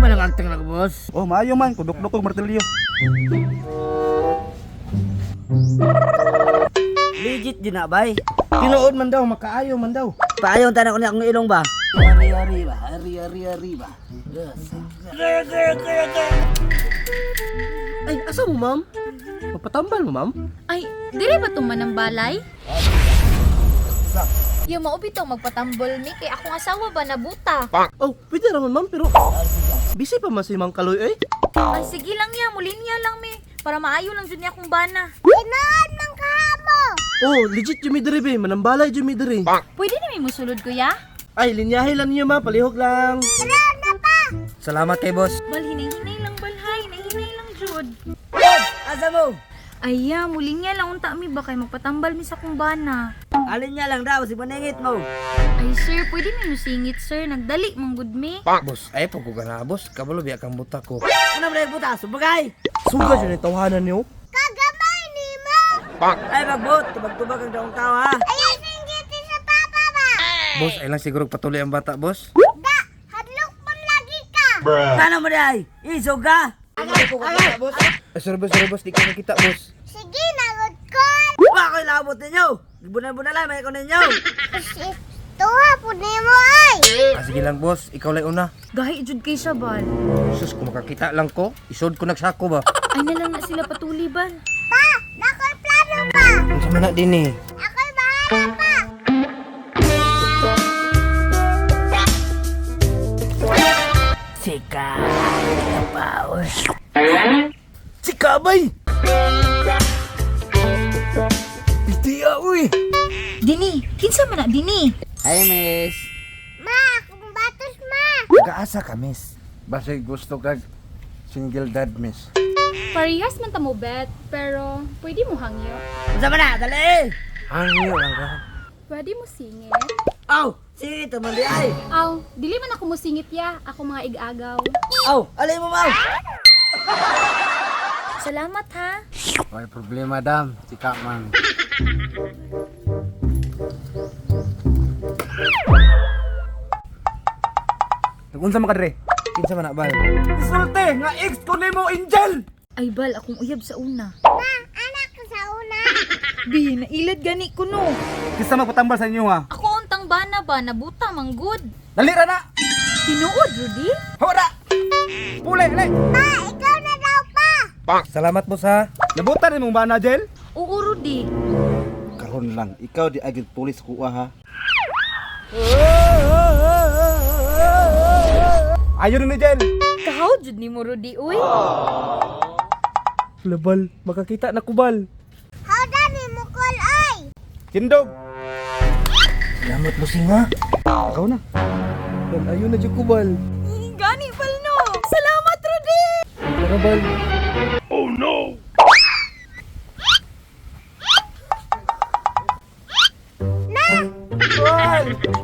man ang acting na ko, boss. Oh, maayo man, kudukduk og martilyo. Legit din na, bay. Tinuod man daw, makaayo man daw. Paayon tanan ko niya akong ilong ba? Ari ari ba? Ari ari ari ba? Ay, asa mo, ma'am? Magpatambal mo, ma'am? Ay, dire ba itong manambalay? Yung mao bitaw magpatambol mi kay akong asawa ba nabuta. Oh, pwede naman, ma'am, pero busy pa man si Mang Kaloy, eh. Ay sige lang ya, mulinya lang mi para maayo lang jud niya akong bana. Tinuod man kahamo. Oh, legit yung midiri, be. Manambalay yung midiri. Pwede na mi musulod, kuya? Ay, linyahe lang niyo, ma'am. Palihog lang. Tinuod na pa. Salamat kay boss. Bal hinay-hinay lang balhay, hinay-hinay lang jud. Asa mo? Ay ya, mulinya lang unta mi ba kay magpatambal mi sa akong bana. Alin niya lang daw si paningit mo. Ay sir, pwede mi musingit sir, nagdali man gud mi. Boss, ay pag ko gana boss, kabalo biya kang buta ko. Ano man buta? Subagay. Suga dyan yung tawanan niyo. Kagamay nimo. Ay magbot, tubag-tubag ang daong tao ha. Ayaw singgitin sa papa ba? Boss, ay lang siguro patuloy ang bata, boss. Da, hadlok man lagi ka. Ano mo di ay? Isog ka? Ay, sorry boss, sorry boss, di ko nakita, boss. Sige, nagod ko. Wa ko'y labot ninyo. Gibunan-bunalan may ko ninyo. Sis, tuwa po nimo ay. Ah, sige lang, boss, ikaw lang una. Gahi jud kay siya bal. Sus, kung makakita lang ko, isod ko nagsako ba? Ay na lang na sila patuli bal. Pa, nakoy plano pa. Unsa man na din eh. Ako'y bahala pa. Sika. Power. Si Kabay! Itiya, uy! Dini, kinsa man na dini? Hi, miss. Ma, akong batos ma. Gaasa ka, miss. Basig gusto kag single dad, miss. Parehas man ta mo bet, pero pwede mo hangyo. Unsa man na? Dali. Hangyo lang ka. Pwede mo singit. Aw, sige ito man di ay. Aw, dili man ako mo singit ya, ako mga igagaw. Aw, alay mo ma'am. Salamat ha. May problema, dam. Sika man. Nagunsa man ka dire? Kinsa man na, bal? Isulte nga ex ko nimo Angel. Ay bal, akong uyab sa una. Ma, anak ko sa una. Bi, nailad gani ko no. Kinsa magpatambal sa inyo ha? Ako untang bana ba, nabuta man gud. Dali ra na. Tinuod, Rudy? Hora. Puli, dali. Pa, ikaw na daw pa. Salamat, boss, ha. Nabutan nimong bana, Jel? Oo, Rudy. Karon lang, ikaw di agil pulis kuha ha. Ayon ni Jel. Kahaw jud ni mo, Rudy, uy. Labal, makakita na kubal. Hawda nimo call ay. Tindog. Salamat, bossing, ha. Ikaw na. Bal, ayun na dyan kubal. Gani bal no. Salamat, Rudy. Tara, bal.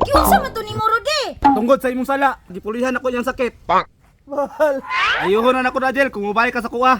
Giunsa man to nimo, Rudy? Tungod sa imong sala, gipulihan ako iyang sakit. Bal. Ayuhon na nako na Jel kung mobalik ka sa kuha.